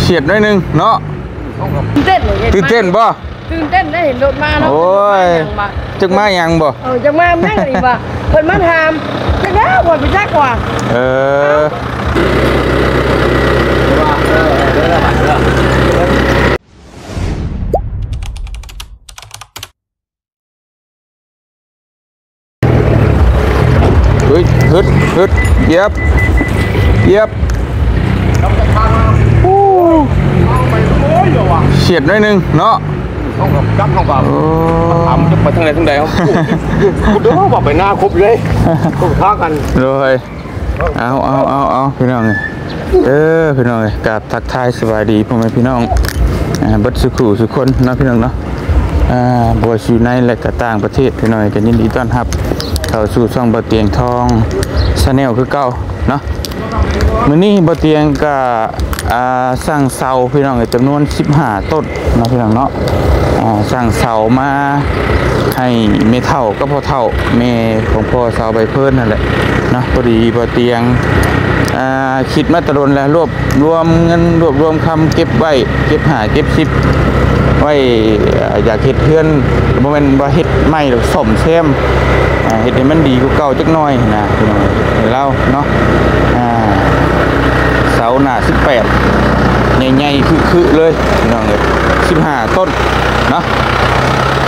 ສຽດໜ້ອຍໜຶ່ງເນາະ. ຕື່ນເຕັ້ນເລີຍ ຕື່ນເຕັ້ນບໍ່? ຕື່ນເຕັ້ນໄດ້ເຫັນລົດມາເນາະ. ໂອ້ຍ ຈັກມາຫຍັງບໍ່? ເອີ ຈັກມາຫຍັງນີ້ວ່າ ເພິ່ນມາຖາມ ຈັກແລ້ວຂ້ອຍບໍ່ຈັກວ່າ. ເອີ. ເຮີ້ຍ ຮຶດ ຮຶດ ຢຽບ ຢຽບ ສຽດໜ້ອຍໜຶ່ງເນາະ. ຕ້ອງກັບເຮົາກໍ ໂອ້ ຖາມຈະໄປທາງໃດທາງໃດ ເຮົາ ເດີວ່າໄປໜ້າຄົບເລີຍ ຕ້ອງພາກັນ ໂດຍ. ເອົາ ເອົາ ເອົາ ເອົາ ພີ່ນ້ອງເອີຍ ເອີ ພີ່ນ້ອງເອີຍ ກາບທັກທາຍສະບາຍດີພໍ່ແມ່ພີ່ນ້ອງ ອ່າ ເບິດສູ່ຄູ່ສູ່ຄົນເນາະ ພີ່ນ້ອງເນາະ. ອ່າ ບໍ່ວ່າຊິຢູ່ໃນ ແລະ ກະຕ່າງປະເທດ ພີ່ນ້ອງເອີຍ ກໍຍິນດີຕ້ອນຮັບເຂົ້າສູ່ຊ່ອງບ່າວຕຽງທອງ Channel ຄືເກົ່າເນາະ. ມື້ນີ້ບ່າວຕຽງກະ ອ່າ ສັ່ງເສົາ ພີ່ນ້ອງເອີຍ ຈຳນວນສິບຫ້າຕົ້ນເນາະ ພີ່ນ້ອງເນາະ. ອ່າ ສັ່ງເສົາມາໃຫ້ແມ່ເຖົ້າກັບພໍ່ເຖົ້າ ແມ່ຂອງພໍ່ສາວໃບເພີນນັ້ນແຫຼະເນາະ. ພໍດີບ່າວຕຽງ ອ່າ ຄິດມາແຕ່ດົນແລ້ວ ລວບລວມເງິນ ລວບລວມຄຳເກັບໄວ້ ເກັບຫ້າເກັບສິບໄວ້ ອ່າ ຢາກເຮັດເຮືອນ ບໍ່ແມ່ນວ່າເຮັດໃໝ່ດອກ ສ້ອມແຊມ ອ່າ ເຮັດໃຫ້ມັນດີກວ່າເກົ່າຈັກໜ້ອຍນະ ພີ່ນ້ອງເອີຍ ໃຫ້ລາວເນາະ. ອ່າ ເສົາໜ້າສິບແປດ ໃຫຍ່ໆ ຄຶໆ ເລີຍ ພີ່ນ້ອງເອີຍ ສິບຫ້າຕົ້ນເນາະ.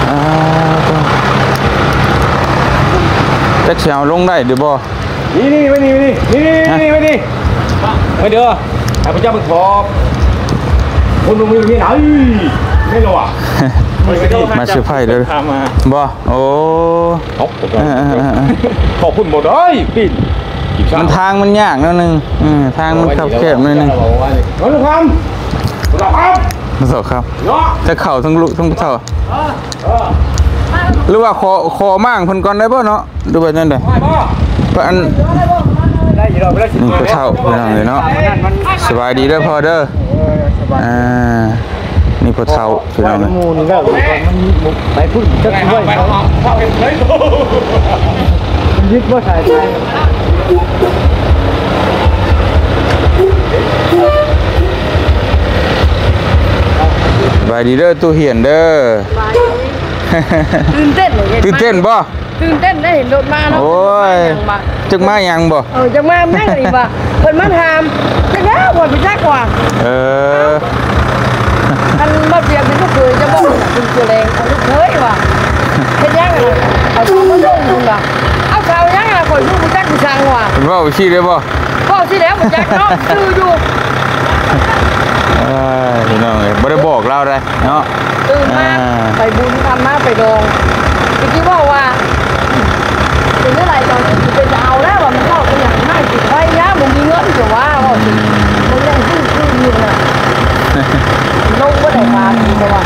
ອ່າ ຈັກຊິເອົາລົງໄດ້ຫຼືບໍ່? ນີ້ໆ ມານີ້ ມານີ້ ນີ້ໆ ມານີ້ ມາເດີ ໃຫ້ພະເຈົ້າເບິ່ງຂອບ ຄົນບໍ່ມີເມຍ ເອີຍ ແມ່ນແລ້ວຫວາ ມາເຊີໄພເດີ ບໍ່? ໂອ້ ເອົາ ເອີໆໆໆ ຂອບຄຸນບໍ່ໄດ້ ປີນ ມັນທາງມັນຍາກໜ້ອຍໜຶ່ງ ເອີ ທາງມັນຄັບແຄບໜ້ອຍໜຶ່ງ ເອົາລູກຄຳ ເອົາລູກຄຳ ເນາະ ຈະເຂົ້າທັງລູກທັງເຖົ້າ ເອີ ເອີ ຫຼືວ່າຂໍ ຂໍມ້າງເພິ່ນກ່ອນໄດ້ບໍ່ເນາະ? ຫຼືວ່າຈັ່ງໃດ? ອັນ ນີ້ພໍ່ເຖົ້າ ພີ່ນ້ອງເອີຍເນາະ ສະບາຍດີເດີພໍ່ເດີ ເອີ ສະບາຍ ອ່າ ນີ້ພໍ່ເຖົ້າ ພີ່ນ້ອງເອີຍ ໝູ່ນີ້ແລ້ວ ມັນໄປພຸ້ນຈັກໄວ້ ມັນຍຶດບໍ່ສາຍໄຟ ສະບາຍດີເດີຕູ້ຫຽນເດີ ສະບາຍດີ ຕື່ນເຕັ້ນເລີຍ ຕື່ນເຕັ້ນບໍ່? ຕື່ນເຕັ້ນໄດ້ເຫັນລົດມາເນາະ ໂອ້ຍ ຈັກມາຫຍັງບໍ່? ເອີ ຈັກມາຫຍັງນີ້ວ່າ ເພິ່ນມາຖາມ ຈັກແລ້ວຂ້ອຍບໍ່ຈັກວ່າ ເອີ ອັນບໍ່ຕຽງເປັນລູກເຂີຍ ຈະບອກເປັນຕົວແດງ ເອົາລູກເຂີຍວ່າ ເຮັດຫຍັງຫັ້ນ ເອົາເສົາມາລົງພຸ້ນວ່າ ເອົາເສົາຫຍັງຫັ້ນ ຂ້ອຍຮູ້ບໍ່ຈັກຢູ່ສັງວ່າ ເວົ້າຊີ້ໄດ້ບໍ່? ເວົ້າຊີ້ແລ້ວບໍ່ຈັກເນາະ ຊື່ຢູ່ ເອີ ພີ່ນ້ອງເອີຍ ບໍ່ໄດ້ບອກລາວໃດ ເນາະ ຕື່ນມາ ອ່າ ໄປບຸນ ຄຳມາໄປດອງ ຕະກີ້ເວົ້າວ່າ ເປັນຈັ່ງໃດຕອນນີ້ ຊິເປັນຈະເອົາແລ້ວວ່າ ມັນເວົ້າເປັນຫຍັງ ໃຫ້ຊິໄວ້ຍາ ບໍ່ມີເງິນ ຈະວ່າ ເວົ້າຊິ ອືມ ມັນຍັງຊື້ຄືນຢູ່ນະ ລົງບໍ່ໄດ້ວ່າ ແຕ່ວ່າ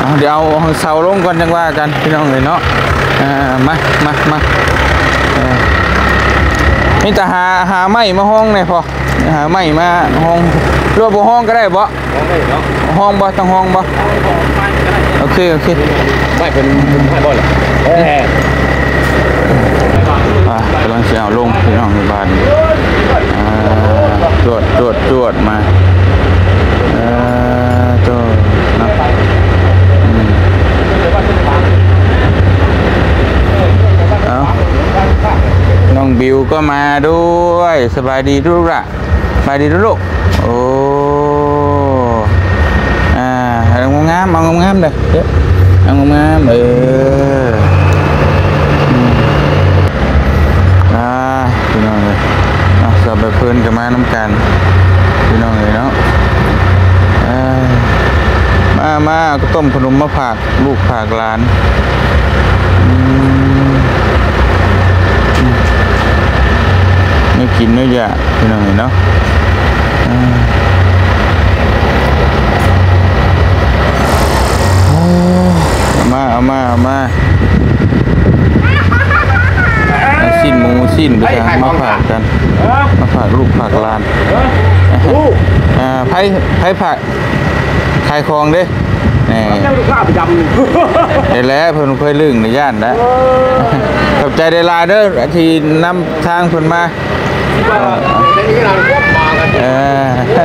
ເອົາ ດຽວເອົາເສົາລົງກ່ອນ ຈັ່ງວ່າກັນ ພີ່ນ້ອງເອີຍເນາະ ອ່າ ມາ ມາ ມາ ເອີ ມີແຕ່ຫາ ຫາໄມ້ມາຮອງແດ່ພໍ ຫາໄມ້ມາຮອງ ຫຼືວ່າບໍ່ຮອງກໍໄດ້ບໍ່? ຮອງໄດ້ເນາະ ຮອງບໍ່? ຕ້ອງຮອງບໍ່? ໂອເຄ ໂອເຄ ໄມ້ເພິ່ນໃຫ້ບໍ່ລະ ເອີ ອ່າ ກຳລັງຊິເອົາລົງ ພີ່ນ້ອງ ບາດນີ້ ອ່າ ຈວດ ຈວດ ຈວດ ມາ ເອີ ໂຕ ເນາະ ອືມ ເອົາ ນ້ອງບິວກໍມາດ້ວຍ ສະບາຍດີລູກຫຼ້າ ສະບາຍດີເດີລູກ ໂອ້ ອ່າ ເອົາງາມໆ ເອົາງາມໆເດີ ເອີ ເອົາງາມໆ ເອີ ອືມ ອ່າ ພີ່ນ້ອງເອີຍ ເນາະ ສາວໃບເພີນກໍມານຳກັນ ພີ່ນ້ອງເອີຍເນາະ ເອີ ມາ ມາ ເອົາເຂົ້າຕົ້ມຂະໜົມມາຝາກ ລູກຝາກຫຼານ ອືມ ອືມ ແນວກິນແນວຢາກ ພີ່ນ້ອງເອີຍເນາະ ອືມ ເອົາມາ ເອົາມາ ເອົາມາ ເອົາຊີ້ນໝູ ຊີ້ນໄປ ມາຝາກກັນ ມາຝາກລູກຝາກຫຼານ ເອີ ເອີ ໃຜ ໃຜຝາກ ຂາຍຂອງເດ້ ແນ່ ເຈົ້າລູກຄ້າປະຈຳ ນີ້ແຫຼະ ເພິ່ນເຄີຍລຶ້ງໃນຢ້ານນະ ເອີ ຂອບໃຈຫຼາຍໆເດີ ທີ່ນຳທາງເພິ່ນມາ ເອີ ເອີ ເອີ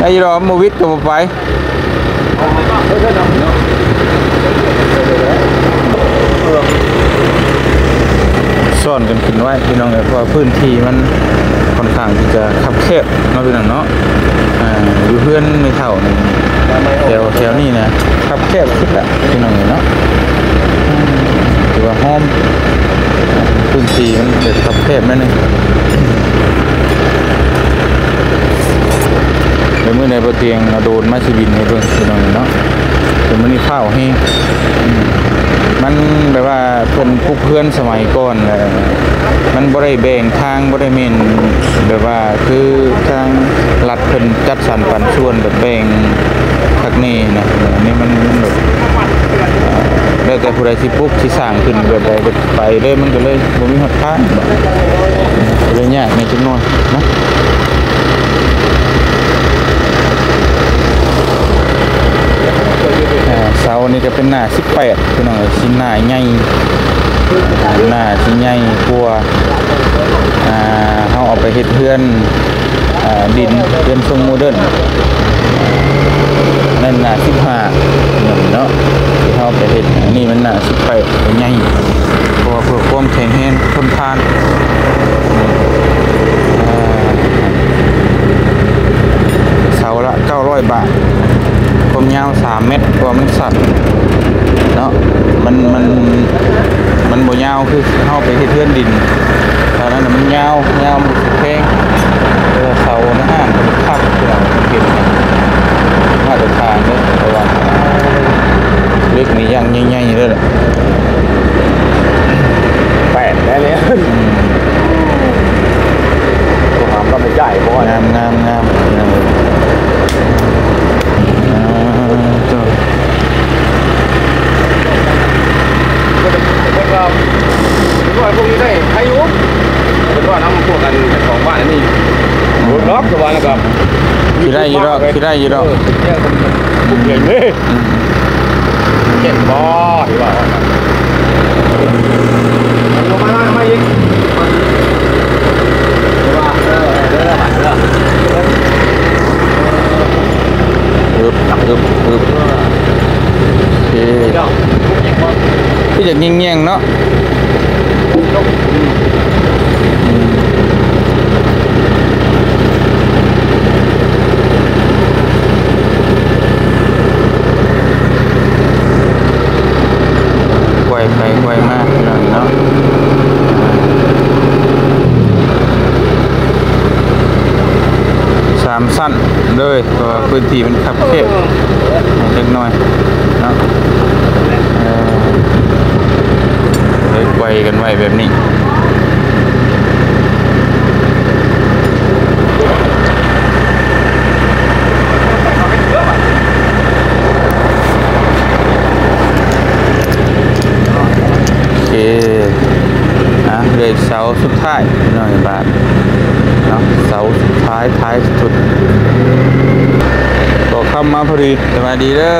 ໄດ້ຢູ່ດອກ ບໍ່ວິດກໍບໍ່ໄປ. ຊ້ອນກັນຂຶ້ນໄວ້ພີ່ນ້ອງເອີຍ ເພາະວ່າພື້ນທີ່ມັນຄ່ອນຂ້າງທີ່ຈະຄັບແຄບເນາະ ພີ່ນ້ອງເນາະ. ອ່າ ຢູ່ເຮືອນແມ່ເຖົ້ານີ້ ແຖວ ແຖວນີ້ນະ ຄັບແຄບສຸດລະພີ່ນ້ອງເອີຍເນາະ. ຖືວ່າຫ້ອມ ພື້ນທີ່ມັນຈະຄັບແຄບໜ້ອຍໜຶ່ງ. ແຕ່ມື້ໃດບໍ່ຕຽງເອົາໂດຣນມາຊິບິນໃຫ້ເບິ່ງພີ່ນ້ອງເນາະ. ແຕ່ມື້ນີ້ຟ້າວແຮງ ມັນແບບວ່າເພິ່ນປຸກເຮືອນສະໄໝກ່ອນ ແລ້ວມັນບໍ່ໄດ້ແບ່ງທາງ ບໍ່ໄດ້ແມ່ນແບບວ່າຄືທາງລັດເພິ່ນຈັດສັນປັນສ່ວນແບບແບ່ງຄັກແນ່ນະ. ອັນນີ້ມັນ ມັນແບບ ແລ້ວແຕ່ຜູ້ໃດຊິປຸກຊິສ້າງຂຶ້ນແບບໃດ ໄປເລີຍ ມັນກໍເລີຍບໍ່ມີຮອດທາງ ກໍເລີຍຍາກແດ່ຈັກໜ້ອຍເນາະ. ອ່າ ເສົານີ້ກໍເປັນໜ້າສິບແປດ ພີ່ນ້ອງເອີຍ ຊິໜ້າໃຫຍ່ ໜ້າຊິໃຫຍ່ກວ່າ ອ່າ ເຮົາເອົາໄປເຮັດເຮືອນ ອ່າ ດິນ ເຮືອນຊົງໂມເດີນ ນັ້ນໜ້າສິບຫ້າເນາະ ທີ່ເຮົາໄປເຮັດ. ອັນນີ້ມັນໜ້າສິບແປດ ໃຫຍ່ ເພາະວ່າເພື່ອຄວາມແຂງແຮງທົນທານ. ອ່າ ເສົາລະເກົ້າຮ້ອຍບາດ ຄວາມຍາວສາມແມັດ ເພາະວ່າມັນສັ້ນເນາະ ມັນ ມັນ ມັນບໍ່ຍາວຄືເຮົາໄປເຮັດເຮືອນດິນ ເທົ່ານັ້ນນະ ມັນຍາວ ຍາວ ມັນແພງ. ແຕ່ວ່າເສົາໃນຫ້າງເພິ່ນຄັກ ເປັນມາດຕະຖານເດ້ ເພາະວ່າເຫຼັກນີ້ຢ່າງໃຫຍ່ໆເລີຍແຫຼະ. ແປກແດ່ເລີຍ ອືມ ໂອ້ ງາມລຳໃຫຍ່ບໍ່ ງາມ ງາມ ງາມ ງາມ. ອ່າ ໂຕ ເພິ່ນວ່າ ເພິ່ນວ່າພວກນີ້ໄດ້ໃຫ້ຢູ່ ເພິ່ນວ່ານຳພວກອັນເຈົ້າຂອງບ້ານອັນນີ້ ອືມ ເນາະ ຄືວ່ານັ້ນກໍ ຊິໄດ້ຢູ່ດອກ ຊິໄດ້ຢູ່ດອກ ເອີ ເຈົ້າຂອງບ້ານເດ້ ອືມ ເຈັບບໍ່ ທີ່ວ່າ ອຶບ ອຶບ ອຶບ ໂອເຄ ຄືຢາກແຍ່ງໆເນາະ. ໄປໄກວມາກເນາະ ສາມຊັ້ນເລີຍ ເພາະວ່າພື້ນທີ່ມັນຄັບແຄບຈັກໜ້ອຍເນາະ ເອີ ເລີຍໄກວກັນໄວ້ແບບນີ້. ໂອເຄ ອ່ະ ເຫຼືອອີກເສົາສຸດທ້າຍໜ້ອຍບາດເນາະ ເສົາສຸດທ້າຍ ທ້າຍສຸດ ບໍ່ຄຳມາພໍດີ. ສະບາຍດີເດີ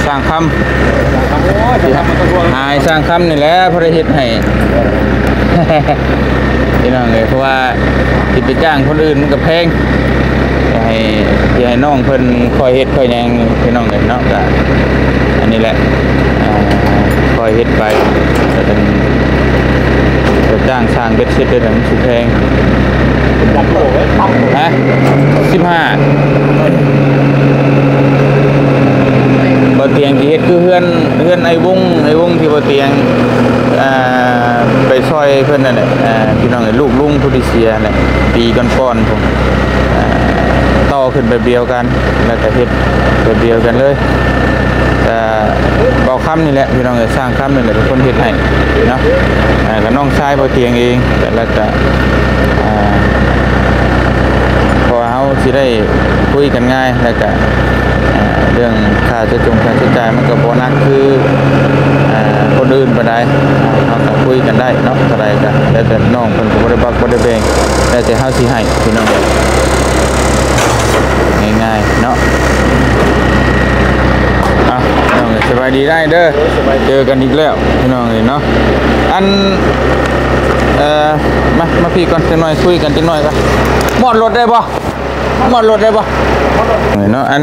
ຊ່າງຄຳ ໂອ້ຍ ຊ່າງຄຳບໍ່ຕ້ອງຫ່ວງ ຫາຍຊ່າງຄຳນີ້ແຫຼະ ບໍ່ໄດ້ເຮັດໃຫ້ ພີ່ນ້ອງເອີຍ ເພາະວ່າຊິໄປຈ້າງຄົນອື່ນມັນກໍແພງ ໃຫ້ ຊິໃຫ້ນ້ອງເພິ່ນຄ່ອຍເຮັດຄ່ອຍຫຍັງ ພີ່ນ້ອງເອີຍເນາະ ກໍອັນນີ້ແຫຼະ ອ່າ ຄ່ອຍເຮັດໄປ ກໍເປັນ ກໍຈ້າງຊ່າງເບັດເສັດເລີຍ ມັນຊິແພງ ຮະ ສິບຫ້າ ບໍ່ຕຽງຊິເຮັດຄືເຮືອນ ເຮືອນໄອ້ວົງ ໄອ້ວົງທີ່ບໍ່ຕຽງ ອ່າ ໄປຊ່ອຍເພິ່ນນັ້ນແຫຼະ ອ່າ ພີ່ນ້ອງເອີຍ ລູກລຸງຜູ້ທີ່ເສຍນັ້ນແຫຼະ ປີກ່ອນໆພຸ້ນ ອ່າ ຕໍ່ຂຶ້ນແບບດຽວກັນ ແລ້ວກໍເຮັດແບບດຽວກັນເລີຍ ກໍເບົາຄຳນີ້ແຫຼະ ພີ່ນ້ອງເອີຍ ຊ່າງຄຳນີ້ແຫຼະເປັນຄົນເຮັດໃຫ້ເນາະ ອ່າ ກໍນ້ອງຊາຍບໍ່ຕຽງເອງ ແລ້ວກໍ ອ່າ ເພາະວ່າເຮົາຊິໄດ້ຄຸຍກັນງ່າຍ ແລ້ວກະ ອ່າ ເລື່ອງຄ່າໃຊ້ຈ່າຍ ຄ່າໃຊ້ຈ່າຍມັນກໍບໍ່ໜັກຄື ອ່າ ຄົນອື່ນປານໃດ ເຮົາກໍຄຸຍກັນໄດ້ເນາະ ເທົ່າໃດກໍແລ້ວແຕ່ນ້ອງເພິ່ນ ກໍບໍ່ໄດ້ບັກບໍ່ໄດ້ແບ່ງ ແລ້ວແຕ່ເຮົາຊິໃຫ້ ພີ່ນ້ອງເອີຍ ງ່າຍໆເນາະ. ອ່ະ ພີ່ນ້ອງເອີຍ ສະບາຍດີໄດ້ເດີ ເຈີກັນອີກແລ້ວ ພີ່ນ້ອງເອີຍເນາະ ອັນ ເອີ ມາ ມາພີ້ກ່ອນຈັກໜ້ອຍ ຄຸຍກັນຈັກໜ້ອຍກ່ອນ ມອດລົດໄດ້ບໍ່? ມອດລົດໄດ້ບໍ່? ເນາະ ອັນ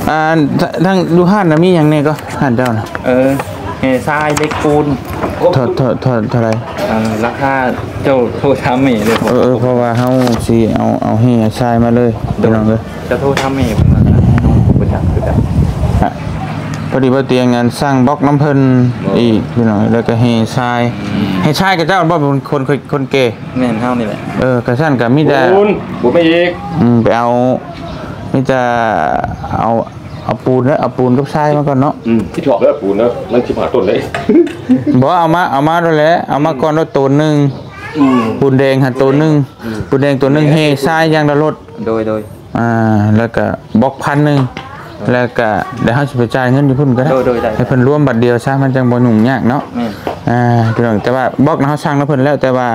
ອັນ ທາງຢູ່ຮ້ານນະມີຫຍັງແດ່ກໍ ຮ້ານເຈົ້ານະ? ເອີ ແຮ່ຊາຍ ເຫຼັກປູນ ເທົ່າ ເທົ່າ ເທົ່າ ເທົ່າໃດ? ເອີ ລາຄາເຈົ້າໂທຖາມແມ່ເດີ ເອີ ເອີ ເພາະວ່າເຮົາຊິເອົາ ເອົາແຮ່ຊາຍມາເລີຍ ໂດຍ ພີ່ນ້ອງເອີຍ ເຈົ້າໂທຖາມແມ່ເພິ່ນວ່າ ເຮົາບໍ່ຈັກຄືກັນ ພໍດີວ່າຕຽງອັນສັ່ງບລັອກນຳເພິ່ນອີກ ພີ່ນ້ອງເອີຍ ແລ້ວກໍແຮ່ຊາຍ ອືມ ແຮ່ຊາຍກໍເຈົ້າບໍ່ ເປັນຄົນ ຄົນແກ່ ແມ່ນເຮົານີ້ແຫຼະ ເອີ ກະຊັ້ນກະມີແຕ່ ປູນ ບໍ່ໄປອີກ ອືມ ໄປເອົາ ມີແຕ່ເອົາ ເອົາປູນເດີ ເອົາປູນກັບຊາຍມາກ່ອນເນາະ ອືມ ຄິດຊອບເດີ ປູນເດີ ມັນສິບຫ້າຕົ້ນເດ້ ບໍ່ ເອົາມາ ເອົາມາໂລດແຫຼະ ເອົາມາກ່ອນໂລດໂຕໜຶ່ງ ອືມ ປູນແດງຫັ້ນໂຕໜຶ່ງ ອືມ ປູນແດງໂຕໜຶ່ງ ແຮ່ຊາຍຢ່າງລະລົດ ໂດຍ ໂດຍ ອ່າ ແລ້ວກະບລັອກພັນໜຶ່ງ ແລ້ວກະດຽວເຮົາຊິໄປຈ່າຍເງິນຢູ່ພຸ້ນກໍໄດ້ ໂດຍ ໂດຍ ໄດ້ ໃຫ້ເພິ່ນລວມບັດດຽວຊະ ມັນຈັ່ງບໍ່ຫຍຸ້ງຍາກເນາະ ແມ່ນ ອ່າ ພີ່ນ້ອງ ແຕ່ວ່າບລັອກນະເຮົາສັ່ງນຳເພິ່ນແລ້ວ ແຕ່ວ່າ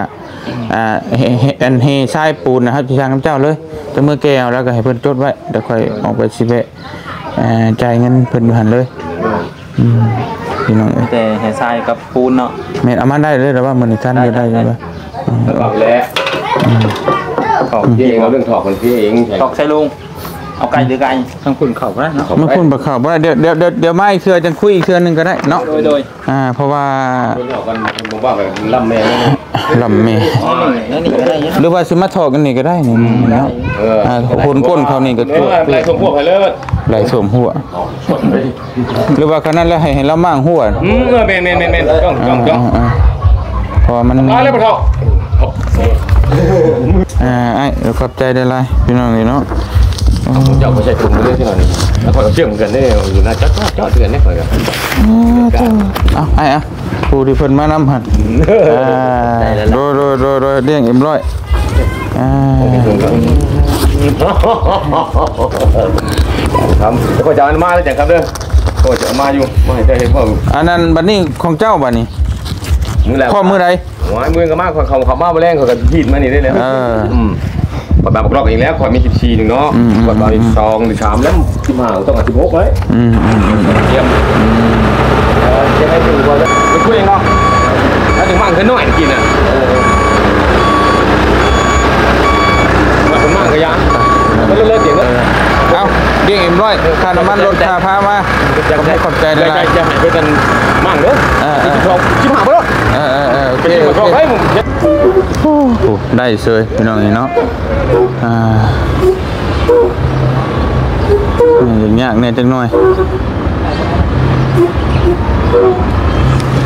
ອ່າ ເຮ ເຮ ອັນເຮຊາຍປູນນະ ເຮົາຊິສັ່ງນຳເຈົ້າເລີຍ ເຈົ້າເມືອແກ່ເອົາ ແລ້ວກໍໃຫ້ເພິ່ນຈົດໄວ້ ແລ້ວຄ່ອຍອອກໄປຊິແວະ ເອີ ຈ່າຍເງິນເພິ່ນຢູ່ຫັ້ນເລີຍ ອືມ ພີ່ນ້ອງເອີຍ ແຕ່ເຮຊາຍກັບປູນເນາະ ແມ່ນ ເອົາມາໄດ້ເລີຍ ແຕ່ວ່າມື້ນີ້ທັນຢູ່ ໄດ້ ໄດ້ ໄດ້ ໄດ້ ອືມ ແລ້ວ ອືມ ເພາະເອງ ເອົາເລື່ອງຖອກມັນເພເອງ ຖອກໃສ່ລຸງ ເອົາໄກ່ຫຼືໄກ່ ທາງພຸ້ນເຂົ້າບໍ່ໄດ້ເນາະ ທາງພຸ້ນບໍ່ເຂົ້າບໍ່ໄດ້ ດຽວ ດຽວ ດຽວ ດຽວມາອີກເທື່ອ ຈັ່ງຄຸຍອີກເທື່ອໜຶ່ງກໍໄດ້ເນາະ ໂດຍ ໂດຍ ອ່າ ເພາະວ່າ ຄົນອອກກັນບໍ່ວ່າກັນລຳແມ່ ລຳແມ່ ອໍ ນີ້ກໍໄດ້ ຫຼືວ່າຊິມາຖອກອັນນີ້ກໍໄດ້ນີ້ເນາະ ເອີ ອ່າ ຄົນກົ້ນເຂົານີ້ກໍ ເອີ ໄລ່ສົມພວກໃຫ້ເລີດ ໄລ່ສົມພວກ ຫຼືວ່າຂະນັ້ນແລ້ວໃຫ້ ໃຫ້ລາວມ້າງຫົວ ອືມ ເອີ ແມ່ນໆໆໆ ຕ້ອງ ຕ້ອງ ຕ້ອງ ອ່າ ອ່າ ເພາະວ່າມັນ ມາແລ້ວບໍ່ເຖົ້າ ອ່າ ອ້າຍ ຂອບໃຈຫຼາຍໆ ພີ່ນ້ອງເອີຍເນາະ ເຈົ້າບໍ່ໃສ່ຖົງເລີຍພີ່ນ້ອງ ແລ້ວຂ້ອຍກໍເຊື່ອງກັນເດ້ ຢູ່ນະ ເຈາະໆໆເທື່ອນີ້ຂ້ອຍກໍ ອ່າ ເຈົ້າ ເອົາ ອ້າຍ ເອົາ ຜູ້ທີ່ເພິ່ນມານຳຫັ້ນ ອ່າ ໂດຍໆໆໆ ລ້ຽງເອັມຮ້ອຍ ອ່າ ຄັບ ຂ້ອຍຈະເອົາມາແລ້ວຈັງຄັບເດີ ຂ້ອຍຈະເອົາມາຢູ່ ມາໃຫ້ເຈົ້າເຫັນພ້ອມ ອັນນັ້ນ ບັດນີ້ຂອງເຈົ້າ ບັດນີ້ ມື້ແລ້ວ ພ້ອມມື້ໃດ? ໂອ້ຍ ມື້ກໍມາ ຂ້ອຍເຂົ້າ ເຂົ້າມາມື້ແລງ ຂ້ອຍກໍຮີດມານີ້ໄດ້ແລ້ວ ເອີ ອືມ ຂ້ອຍມາບັກລັອກເອງແລ້ວ ຂ້ອຍມີສິບສີ່ໜຶ່ງເນາະ ອືມໆໆ ຂ້ອຍມາສິບສອງ ສິບສາມ ແລ້ວສິບຫ້າ ຕ້ອງສິບຫົກໄດ້ ອືມໆໆ ຕຽມ ອືມ ເອີ ຈະໄດ້ຖືກວ່າ ໄປຊ່ວຍເນາະ ແລ້ວເດັກມັນຄືນ້ອຍກິນນະ ເອີ ມັນມັນກໍຢາ ມັນເລີດໆ ເອງເນາະ ເອົາ ດຽວເອັມຮ້ອຍ ຄ່ານ້ຳມັນລົດ ຄ່າພາມາ ຂອບໃຈຫຼາຍໆ ຢ່າໃຫ້ເພິ່ນມັນເດີ ເອີ ສິບສອງ ສິບຫ້າ ເບີດ ເອີໆໆ ໂອເຄ ໂອເຄ ໂອ້ ໄດ້ເຊີຍ ພີ່ນ້ອງເອີຍເນາະ ອ່າ ຍາກແດ່ຈັກໜ້ອຍ ເ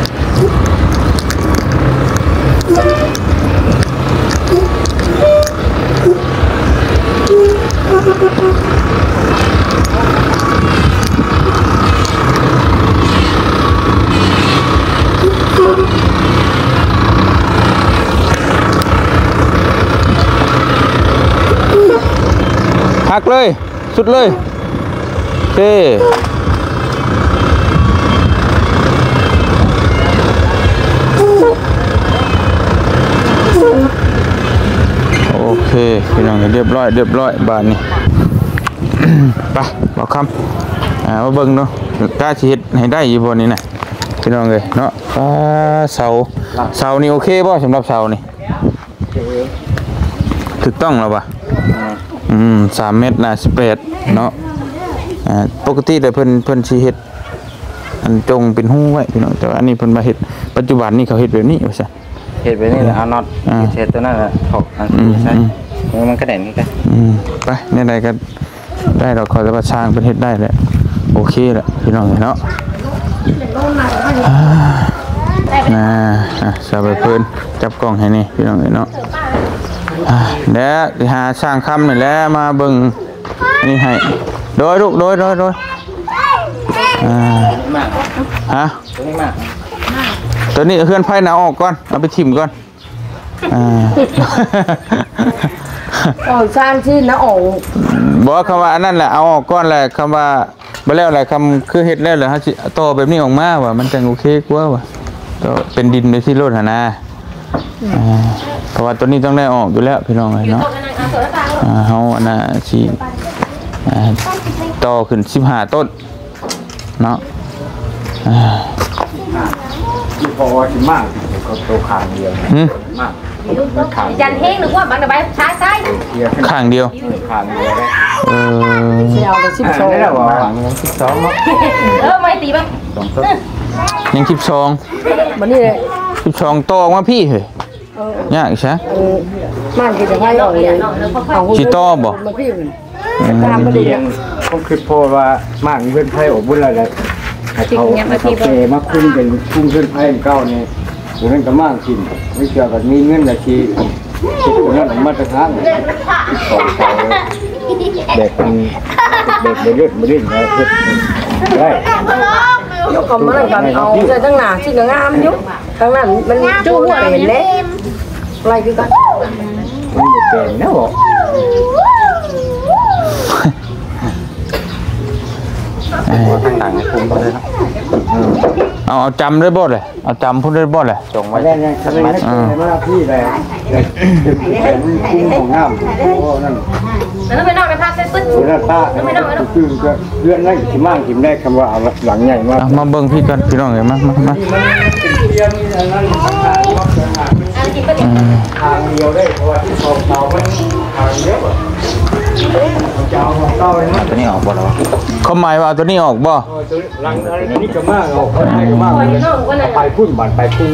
ເລີຍ ສຸດເລີຍ ໂອເຄ ໂອເຄ ພີ່ນ້ອງ ຮຽບຮ້ອຍ ຮຽບຮ້ອຍ ບາດນີ້ ໄປ ບ່າວຄຳ ອ່າ ມາເບິ່ງເນາະ ກະຊິເຮັດໃຫ້ໄດ້ຢູ່ບໍ່ນີ້ນະ ພີ່ນ້ອງເອີຍເນາະ ອ່າ ເສົາ ເສົານີ້ໂອເຄບໍ່ ສຳລັບເສົານີ້? ຖືກຕ້ອງແລ້ວວະ ອ່າ ອືມ ສາມແມັດ ໜາສິບແປດເນາະ ອ່າ ປົກກະຕິແລ້ວເພິ່ນ ເພິ່ນຊິເຮັດ ອັນ ຈົ່ງເປັນຮູໄວ້ພີ່ນ້ອງ ແຕ່ວ່າອັນນີ້ເພິ່ນມາເຮັດ ປັດຈຸບັນນີ້ເຂົາເຮັດແບບນີ້ວ່າຊັ້ນ ເຮັດແບບນີ້ແລ້ວເອົານັອດ ອ່າ ຕິດໃສ່ຕົວນັ້ນແລ້ວຖອກອັນ ອືມ ໃສ່ ອືມ ມັນກະແໜ້ນຄືກັນ ອືມ ໄປ ແນວໃດກະ ໄດ້ດອກ ຂ້ອຍວ່າຊ່າງເພິ່ນເຮັດໄດ້ແຫຼະ ໂອເຄແຫຼະ ພີ່ນ້ອງເນາະ ອ່າ ນະ ອ່ະ ສາວໃບເພີນ ຈັບກ້ອງໃຫ້ແດ່ ພີ່ນ້ອງເນາະ ອ່າ ແລ້ວຊິຫາຊ່າງຄຳນີ້ແຫຼະ ມາເບິ່ງອັນນີ້ໃຫ້ ໂດຍລູກ ໂດຍ ໂດຍ ໂດຍ ອ່າ ຮະ ໂຕນີ້ມາ ໂຕນີ້ເຮືອນໃຜນະ ເອົາອອກກ່ອນ ເອົາໄປຖິ້ມກ່ອນ ອ່າ ເອົາຊານຊີ້ນະອອກ ບໍ່ ຄຳວ່າອັນນັ້ນແຫຼະ ເອົາອອກກ່ອນແຫຼະ ຄຳວ່າບໍ່ແລ້ວແຫຼະ ຄຳຄືເຮັດແລ້ວແຫຼະ ເຮົາຊິຕໍ່ແບບນີ້ອອກມາວ່າ ມັນຈັ່ງໂອເຄກວ່າວ່າ ກໍເປັນດິນໄປຊີ້ໂລດຫັ້ນນາ ອ່າ ເພາະວ່າຕົວນີ້ຕ້ອງໄດ້ອອກຢູ່ແລ້ວ ພີ່ນ້ອງເອີຍເນາະ ອ່າ ເຮົາອັນນ່າຊິ ອ່າ ຕໍ່ຂຶ້ນສິບຫ້າຕົ້ນ ເນາະ ອ່າ ທີ່ພໍວ່າຊິມາກ ເຂົາໂຕຂ້າງດຽວ ຫື ມາກ ຂ້າງ ຈັນເຮງ ຫຼືວ່າບັງນະໃບ ຊ້າຍ ເຂຍຂຶ້ນ ຂ້າງດຽວ ຂ້າງດຽວເດ້ ເອີ ຊິເອົາແຕ່ສິບສອງ ນີ້ແຫຼະວ່າ ສິບສອງເນາະ ເອີ ໄມ້ຕີໄປ ສອງຕົ້ນ ຍັງສິບສອງ ບັດນີ້ແຫຼະ ສິບສອງ ຕໍ່ອອກມາພີ້ເຮີ້ຍ ເອີ ຍາກອີກຊະ ເອີ ມັນຊິໄດ້ອອກເລີຍ ຊິຕໍ່ບໍ່ ມາພີ້ ອືມ ຕາມມາດີ ທີ່ຍັງຄົງຄິດພໍວ່າມ້າງເຮືອນໄພອອກເບິດແລ້ວແຫຼະ ໃຫ້ເຂົາ ໃຫ້ເຂົາແກ່ມາຄຸມເປັນຄຸມເຮືອນໄພເກົ່ານີ້ ຕົວນັ້ນກໍມ້າງຖິ້ມ ໄດ້ເທື່ອກໍມີເງິນລະຊິເຮັດຕົວນັ້ນມາຕະຖານ ສອງເສົາ ແບບເປັນ ແບບບໍ່ເລີດບໍ່ເຫຼັ່ງແລ້ວເຮັດໄດ້ ຍົກເອົາມານຳກັນ ເອົາໃສ່ທາງໜ້າຊິກໍງາມຢູ່. ທາງນັ້ນມັນຈູດຫົວເປັນເດ້ ໄລ່ຄືກັນ ມັນບໍ່ເປັນແລ້ວ ເອີ ທາງຫຼັງໃຫ້ຄຸມເພິ່ນເລີຍເນາະ ເອີ ເອົາ ເອົາຈຳໄດ້ບໍ່ແຫຼະ ເອົາຈຳພຸ້ນໄດ້ບໍ່ແຫຼະ ຈົ່ງໄວ້ ແມ່ນໆ ເອີ ມາທີ່ໃດ ເປັນຄຸມຂອງນ້ຳ ໂອ້ ນັ້ນ ແລ້ວໄປນອກໄດ້ພາກໃສ່ປຶ້ດ ໂອ້ ນັ້ນປະ ແລ້ວໄປນອກ ຄືເຮືອນນັ້ນຊິມ້າງຖິ້ມໄດ້ ຄຳວ່າເອົາຫຼັງໃຫຍ່ມາ ເອົາ ມາເບິ່ງພີ້ກ່ອນ ພີ່ນ້ອງເອີຍ ມາ ມາ ມາ ອັນກິນໄປເລີຍ ເອີ ທາງດຽວໄດ້ ເພາະວ່າທີ່ສອງເສົາມັນທາງດຽວ ຈະເອົາຂອງເກົ່າໃຫ້ມັນ ເອົາຕົວນີ້ອອກບໍ່ລະວະ ຄວາມໝາຍວ່າເອົາຕົວນີ້ອອກບໍ່? ເອີ ຕົວຫຼັງອັນນີ້ກໍມາ ເອົາໄປພຸ້ນ ບາດໄປພຸ້ນ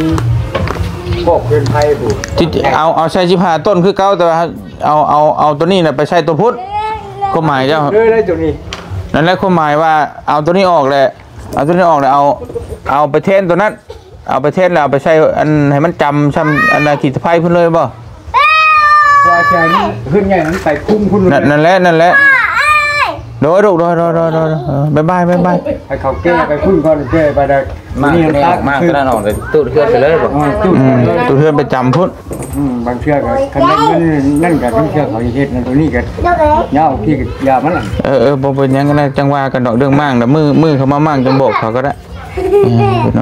ພວກເຮືອນໄພພຸ້ນ ທີ່ເອົາ ເອົາໃສ່ສິບຫ້າຕົ້ນຄືເກົ່າ ແຕ່ວ່າ ເອົາ ເອົາ ເອົາຕົວນີ້ນະໄປໃສ່ຕົວພຸ້ນ ຄວາມໝາຍເຈົ້າ ເລີຍໄດ້ຕົວນີ້ ນັ້ນແຫຼະ ຄວາມໝາຍວ່າເອົາຕົວນີ້ອອກແຫຼະ ເອົາຕົວນີ້ອອກແລ້ວເອົາ ເອົາໄປແທນຕົວນັ້ນ ເອົາໄປແທນແລ້ວເອົາໄປໃສ່ອັນໃຫ້ມັນຈຳຊ່ຳອັນນັ້ນ ຂີດຕະໄພພຸ້ນເລີຍບໍ່? ວ່າຈະໃຫ້ມັນຂຶ້ນໃຫຍ່ ມັນໄປຄຸ້ມພຸ້ນ ນັ້ນ ນັ້ນແຫຼະ ນັ້ນແຫຼະ ໂດຍລູກ ໂດຍ ໂດຍ ໂດຍ ໂດຍ ເອີ ບາຍບາຍ ບາຍບາຍ ໃຫ້ເຂົາແກ້ໄປພຸ້ນກ່ອນ ແກ້ໄປໄດ້ ມາ ນີ້ ນີ້ ອອກມາ ຕົວນັ້ນອອກ ຕູດເຮືອນໄປເລີຍບໍ່? ອືມ ຕູດເຮືອນ ອືມ ຕູດເຮືອນໄປຈຳພຸ້ນ ອືມ ບາງເທື່ອກໍຄັນໄດ້ເງິນນັ້ນກໍບາງເທື່ອເຂົາເຮັດນັ້ນຕົວນີ້ກໍຍາວທີ່ຢາມັນ ເອີ ເອີ ບໍ່ເປັນຫຍັງນະ ຈັ່ງວ່າກັນດອກເລື່ອງມ້າງນະ ມື້ ມື້ເຂົາມາມ້າງຈັ່ງບອກເຂົາກໍໄດ້ ເອີ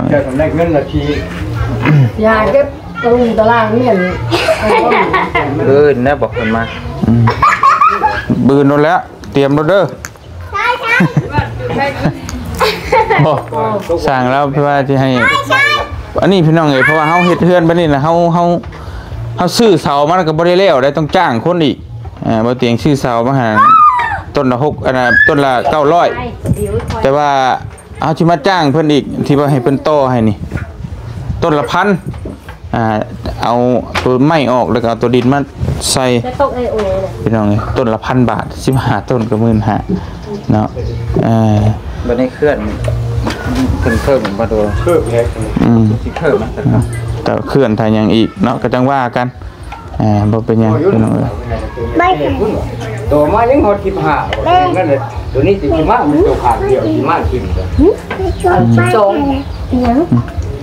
ເຈົ້າຕ້ອງໄດ້ເງິນລະທີ ຢາເກັບຕະລຸງຕະລາງແມ່ນ ບືນແລ້ວບອກເພິ່ນມາ ອືມ ບືນໂນ່ນແລ້ວ ຕຽມໂລດເດີ ບໍ່ ຊ່າງແລ້ວ ເພື່ອວ່າຊິໃຫ້ ອັນນີ້ພີ່ນ້ອງເອີຍ ເພາະວ່າເຮົາເຮັດເຮືອນບາດນີ້ນະ ເຮົາ ເຮົາ ເຮົາຊື້ເສົາມາແລ້ວກໍບໍ່ໄດ້ແລ້ວໄດ໋ ຕ້ອງຈ້າງຄົນອີກ ເອີ ບໍ່ຕຽງຊື້ເສົາມາໃຫ້ ຕົ້ນລະຫົກ ອັນນ່າ ຕົ້ນລະເກົ້າຮ້ອຍ ແຕ່ວ່າ ເຮົາຊິມາຈ້າງເພິ່ນອີກ ທີ່ວ່າໃຫ້ເພິ່ນຕໍ່ໃຫ້ນີ້ ຕົ້ນລະພັນ ອ່າ ເອົາຕົວໄມ້ອອກ ແລ້ວກໍເອົາຕົວດິນມາໃສ່ ແລ້ວຕົກໃຫ້ໂອເລີຍ ພີ່ນ້ອງເອີຍ ຕົ້ນລະພັນບາດ ສິບຫ້າຕົ້ນກໍໝື່ນຫ້າເນາະ ເອີ ບັດນີ້ເຄື່ອນເພີ່ມ ເພີ່ມມາໂດ ເພີ່ມແຮງ ອືມ ຊິເພີ່ມນະ ຖ້າເຄື່ອນຖ້າຫຍັງອີກເນາະ ກໍຈັ່ງວ່າກັນ. ອ່າ ບໍ່ເປັນຫຍັງ ໂອ້ຍ ພີ່ນ້ອງເອີຍ ໂຕມາຍັງຮອດສິບຫ້າ ນັ້ນແຫຼະ ໂຕນີ້ຊິມາ ມັນໂຕຂາດດຽວ ຊິມາກິນ ສອງ ຫຍັງ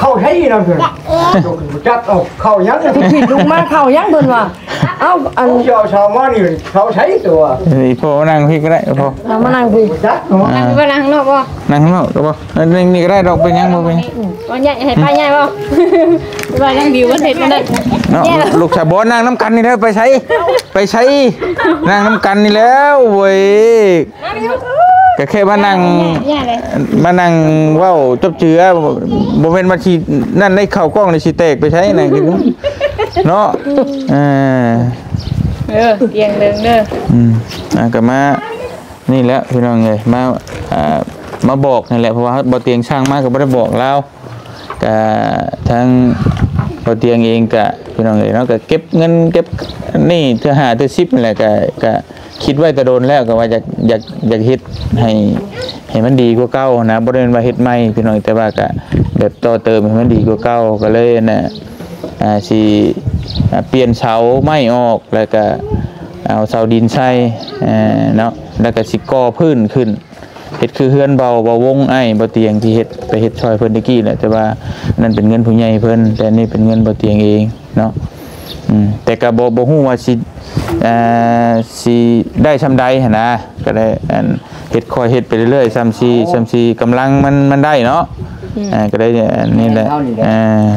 ເຂົ້າໃສນະເພິ່ນ ຈັກເອົາເຂົ້າຫຍັງ ຊິຄິດລຸກມາເຂົ້າຫຍັງເພິ່ນວ່າ ເອົ້າ ອັນ ເຈົ້າເຂົ້າມານີ້ເຂົ້າໃສຕົວ ເອີ ອີ່ພໍ່ມານັ່ງພີ້ກໍໄດ້ ພໍ່ ເອົາມານັ່ງພີ້ ຈັກເນາະ ອ່າ ນັ່ງຢູ່ບໍ່ ນັ່ງຂ້າງນອກບໍ່ ນັ່ງຂ້າງນອກກໍບໍ່ ເອີ ນັ່ງນີ້ກໍໄດ້ດອກ ເປັນຫຍັງບໍ່ເປັນຫຍັງ ອືມ ວ່າໃຫຍ່ໃຫ້ປ້າໃຫຍ່ບໍ່ ວ່ານັ່ງດິວມັນເຮັດນັ້ນເນາະ ລູກສາວບໍ່ນັ່ງນຳກັນນີ້ເດີ ໄປໃສ ໄປໃສ ນັ່ງນຳກັນນີ້ແຫຼ້ວເວີຍ. ກໍແຄ່ມານັ່ງ ຢ່າເລີຍ ມານັ່ງເວົ້າຈົບເຈືອ ບໍ່ແມ່ນວ່າຊິນັ້ນໄດ້ ເຂົ້າກ້ອງນີ້ຊິແຕກໄປໃສນະ ເນາະ ເອີ ເອີ ຕຽງເລີງເດີ ອືມ ອ່າ ກໍມານີ້ແຫຼະພີ່ນ້ອງເອີຍ ມາ ອ່າ ມາບອກນີ້ແຫຼະ ເພາະວ່າບໍ່ຕຽງສັ່ງມາກໍບໍ່ໄດ້ບອກລາວ ກະທາງບໍ່ຕຽງເອງກະ ພີ່ນ້ອງເອີຍເນາະ ກະເກັບເງິນເກັບນີ້ເທື່ອຫ້າເທື່ອສິບນີ້ແຫຼະ ກະ ກະຄິດໄວ້ແຕ່ດົນແລ້ວ ກະວ່າຢາກ ຢາກ ຢາກເຮັດໃຫ້ ໃຫ້ມັນດີກວ່າເກົ່ານະ ບໍ່ໄດ້ແມ່ນວ່າເຮັດໃໝ່ພີ່ນ້ອງ ແຕ່ວ່າກະແບບຕໍ່ເຕີມໃຫ້ມັນດີກວ່າເກົ່າ ກະເລີຍອັນນ່າ ອ່າ ຊິ ອ່າ ປ່ຽນເສົາໄມ້ອອກ ແລ້ວກະເອົາເສົາດິນໃສ່ ເອີ ເນາະ ແລ້ວກະຊິກໍ່ພື້ນຂຶ້ນ. ເຮັດຄືເຮືອນເບົາ ເບົາວົງ ອ້າຍເບົາຕຽງທີ່ເຮັດ ໄປເຮັດຊ່ອຍເພິ່ນແຕ່ກີ້ແຫຼະ ແຕ່ວ່ານັ້ນເປັນເງິນຜູ້ໃຫຍ່ເພິ່ນ ແຕ່ອັນນີ້ເປັນເງິນເບົາຕຽງເອງເນາະ ອືມ ແຕ່ກໍບໍ່ ບໍ່ຮູ້ວ່າຊິ ເອີ ຊິໄດ້ສ່ຳໃດຫັ້ນນະ ກໍໄດ້ອັນ ເຮັດ ຄ່ອຍເຮັດໄປເລື້ອຍໆ ສ່ຳຊິ ສ່ຳຊິກຳລັງມັນ ມັນໄດ້ເນາະ ອືມ ອ່າ ກໍໄດ້ອັນນີ້ແຫຼະ ເທົ່ານີ້ແຫຼະ ອ່າ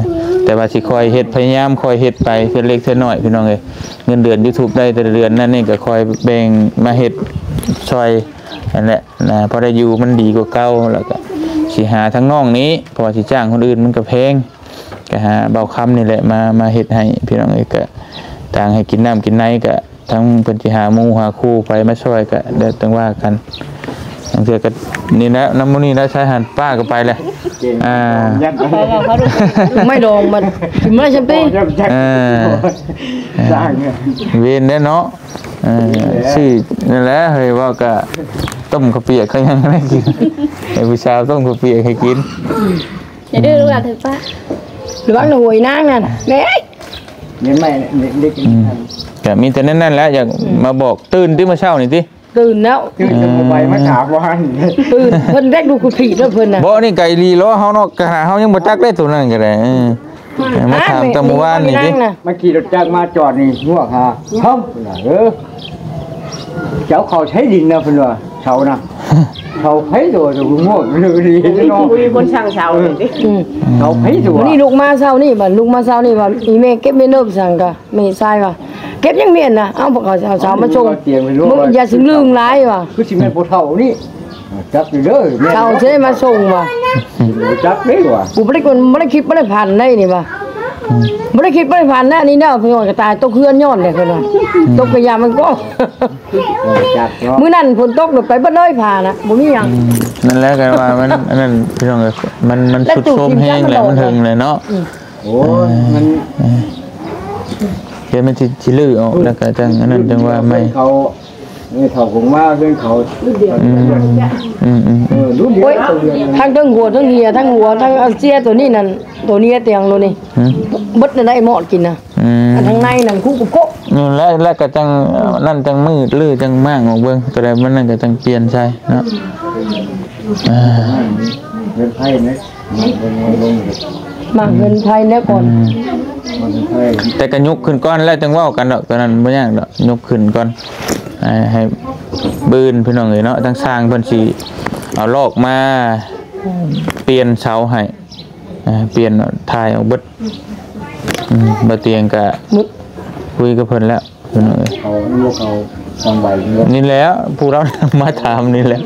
ແຕ່ວ່າຊິຄ່ອຍເຮັດ ພະຍາຍາມຄ່ອຍເຮັດໄປເທື່ອເລັກເທື່ອນ້ອຍ ພີ່ນ້ອງເອີຍ ເງິນເດືອນຢູທູບໄດ້ແຕ່ລະເດືອນນັ້ນນີ້ ກໍຄ່ອຍແບ່ງມາເຮັດຊ່ອຍ ຫັ້ນແຫຼະນະ ພໍໄດ້ຢູ່ມັນດີກວ່າເກົ່າ ແລ້ວກະຊິຫາທາງນ້ອງນີ້ ເພາະວ່າຊິຈ້າງຄົນອື່ນມັນກະແພງ ກະຫາເບົາຄຳນີ້ແຫຼະມາ ມາເຮັດໃຫ້ພີ່ນ້ອງເອີຍ ກະຕ່າງໃຫ້ກິນນ້ຳກິນໃນ ກະທັງເພິ່ນຊິຫາໝູ່ຫາຄູ່ໃຜມາຊ່ອຍ ກະແລ້ວຈັ່ງວ່າກັນ ບາງເທື່ອກະນີ້ແຫຼະ ນຳມື້ນີ້ແຫຼະ ຊາຍຫັນປ້າກໍໄປແຫຼະ ອ່າ ໄມ້ດອງມັນ ກິນໄມ້ແຊມເປນ ເອີ ເວັນແດ່ເນາະ. ເອີ ຊື້ນັ້ນແຫຼະເຮີ້ຍ ເວົ້າກະຕົ້ມເຂົ້າປຽກເຂົາຍັງໄດ້ກິນ ໃຫ້ຜູ້ສາວຕົ້ມເຂົ້າປຽກໃຫ້ກິນ ຢ່າດື້ລູກຫຼານເຖິງປ້າ ລະວັງນະຫົວອີນາງນັ້ນ ແມ່ເອີຍ ເຮັດໃໝ່ເດັກ ອືມ ກະມີແຕ່ນັ້ນແຫຼະ ຢາກ ອືມ ມາບອກ ຕື່ນຕິມື້ເຊົ້ານີ້ຕິ ຕື່ນແລ້ວ ຕື່ນແຕ່ບໍ່ໄຫວມາຖາມວ່າ ອືມ ຕື່ນ ເພິ່ນເດັກດູກຸຜີເດີເພິ່ນນະ ບໍ່ ນີ້ໄກລີລໍເຮົາເນາະ ກະຫາເຮົາຍັງບໍ່ຈັກເດ້ໂຕນັ້ນກະໄດ້ ເອີ. ມາຖາມຕອນມື້ວານນີ້ຕິ ມາຂີ່ລົດຈັກມາຈອດນີ້ ງວກຫາເຮົາ ເອີ ເຈົ້າເຂົ້າໃຊ້ດິນນະ ເພິ່ນວ່າ ເສົານະ ເສົາໃຜຕົວະ ງວກເລີຍເນາະ ມີຄົນສ້າງເສົານີ້ຕິ ອືມ ເສົາໃຜຕົວະ ມື້ນີ້ລຸກມາເຊົ້ານີ້ ບັດລຸກມາເຊົ້ານີ້ວ່າ ອີແມ່ເກັບແມ່ເນີບສັງກະ ແມ່ຊາຍວ່າ ເກັບຍັງແມ່ນນະ ເອົາ ເຂົາເອົາເສົາມາສົ່ງ ມຶງຢ່າຊິລຶ້ງຫຼາຍວ່າ ຄືຊິແມ່ນຜູ້ເຖົ້ານີ້ ຈັກຢູ່ເດີ ເຂົາຊິໄດ້ມາສົ່ງວ່າ ບໍ່ຈັກເດ້ວ່າ ກູບໍ່ໄດ້ ບໍ່ໄດ້ຄິດບໍ່ໄດ້ຝັນໄດ໋ນີ້ວ່າ ອືມ ບໍ່ໄດ້ຄິດບໍ່ໄດ້ຝັນນະ ອັນນີ້ເດີ ເພິ່ນວ່າກະຕາຍຕົກເຮືອນຍ້ອນແຫຼະ ເພິ່ນວ່າ ອືມ ຕົກກະຢ່າມັນກໍ ບໍ່ຈັກເນາະ ມື້ນັ້ນຝົນຕົກໄປເບິດເລີຍຜ້ານະ ບໍ່ມີຫຍັງ ອືມ ນັ້ນແຫຼະ ກະວ່າມັນ ອັນນັ້ນ ພີ່ນ້ອງເອີຍ ມັນ ມັນຊຸດໂຊມແຮງແຫຼະ ມັນເຖິງແຫຼະເນາະ ອືມ ໂອ້ຍ ມັນ ເອີ ດຽວມັນຊິ ຊິຮື້ອອກ ແລ້ວກະຈັ່ງ ອັນນັ້ນຈັ່ງວ່າໃໝ່ ເຂົາ ນີ້ເຂົາຄົງມາເຮືອນເຂົາ ອືມ ອືມ ອືມ ເອີ ລຸ້ນດຽວ ໂອ້ຍ ທັງເທິງຫົວ ທັງເຫື່ອ ທັງຫົວ ທັງອາເຊຍ ໂຕນີ້ນັ້ນ ໂຕນີ້ຕຽງໂຕນີ້ ຫືມ ເບິດນັ້ນໄດ້ໝອດກິນນະ ອືມ ອັນທາງໃນນັ້ນຄຸກັບໂຄະ ນັ້ນແຫຼະ ແລ້ວກະຈັ່ງ ອືມ ນັ້ນຈັ່ງມືດ ຫຼືຈັ່ງມ້າງອອກເບິ່ງ ໂຕໃດມັນນັ້ນກະຈັ່ງປ່ຽນໃສ່ເນາະ ອ່າ ເຮືອນໄພນະ ໝາກເງິນໄພແລ້ວກ່ອນ ອືມ ແຕ່ກະຍົກຂຶ້ນກ່ອນແລ້ວຈັ່ງເວົ້າກັນດອກ ໂຕນັ້ນບໍ່ຍາກດອກ ຍົກຂຶ້ນກ່ອນ ໃຫ້ ໃຫ້ບືນ ພີ່ນ້ອງເອີຍເນາະ ທາງຊ່າງເພິ່ນຊິເອົາລອກມາປ່ຽນເສົາໃຫ້ ປ່ຽນຖ່າຍອອກເບິດ ອືມ ບໍ່ຕຽງກະຄຸຍກັບເພິ່ນແລ້ວ ພີ່ນ້ອງເອີຍ ເຂົາບໍ່ເຂົ້າທາງໃບເນາະ ນີ້ແຫຼະ ຜູ້ລາວມາຖາມນີ້ແຫຼະ